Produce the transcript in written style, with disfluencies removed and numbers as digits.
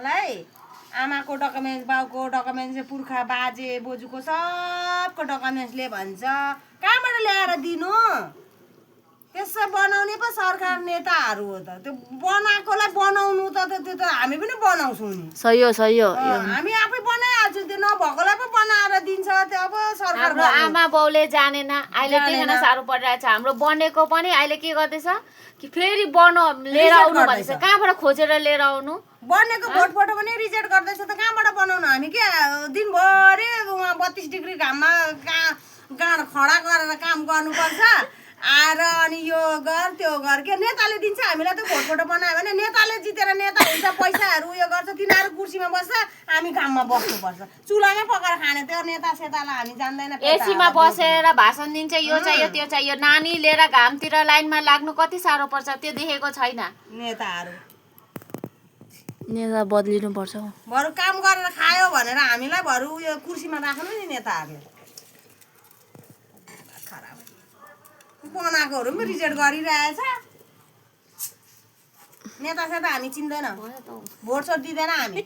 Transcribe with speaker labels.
Speaker 1: मलाई आमाको डकुमेन्ट्स बाउको डकुमेन्ट्स पुर्खा बाजे बोजूको सबको डकुमेन्ट्सले भन्छ कहाँबाट ल्याएर दिनु त्यसो बनाउने पो सरकार नेताहरू हो त त्यो बनाएकोलाई बनाउनु त त्यो त हामी पनि बनाउँछौँ नि
Speaker 2: सही हो
Speaker 1: हामी आफै बनाइहाल्छौँ त्यो नभएकोलाई पो बनाएर दिन्छ त्यो अब सरकार
Speaker 2: हाम्रो आमा बाउले जानेन अहिले त्यही साह्रो परिरहेछ हाम्रो बनेको पनि अहिले के गर्दैछ कि फेरि लिएर आउनु भनेछ कहाँबाट खोजेर लिएर आउनु
Speaker 1: बनेको भोटबाट पनि रिजेक्ट गर्दैछ त कहाँबाट बनाउनु हामी के दिनभरि 32 डिग्री घाममा गाँड खडा गरेर काम गर्नुपर्छ आएर अनि यो गर त्यो गर के नेताले दिन्छ हामीलाई त भोटबाट बनायो भने नेताले जितेर नेता हुन्छ पैसाहरू उयो गर्छ तिनीहरू कुर्सीमा बस्छ हामी घाममा बस्नुपर्छ चुलामै पकाएर खाने त्यो नेता सेतालाई हामी जान्दैन
Speaker 2: एसीमा बसेर भाषण दिन्छ यो चाहियो त्यो चाहियो नानी लिएर घामतिर लाइनमा लाग्नु कति साह्रो पर्छ त्यो देखेको छैन नेता बदलिनु पर्छ
Speaker 1: बरु काम गरेर खायो भनेर हामीलाई बरु उयो कुर्सीमा राख्नु नि नेताहरूले बनाएकोहरू पनि रिजेक्ट गरिरहेछ नेता सेता हामी चिन्दैन भोट सोट दिँदैन हामी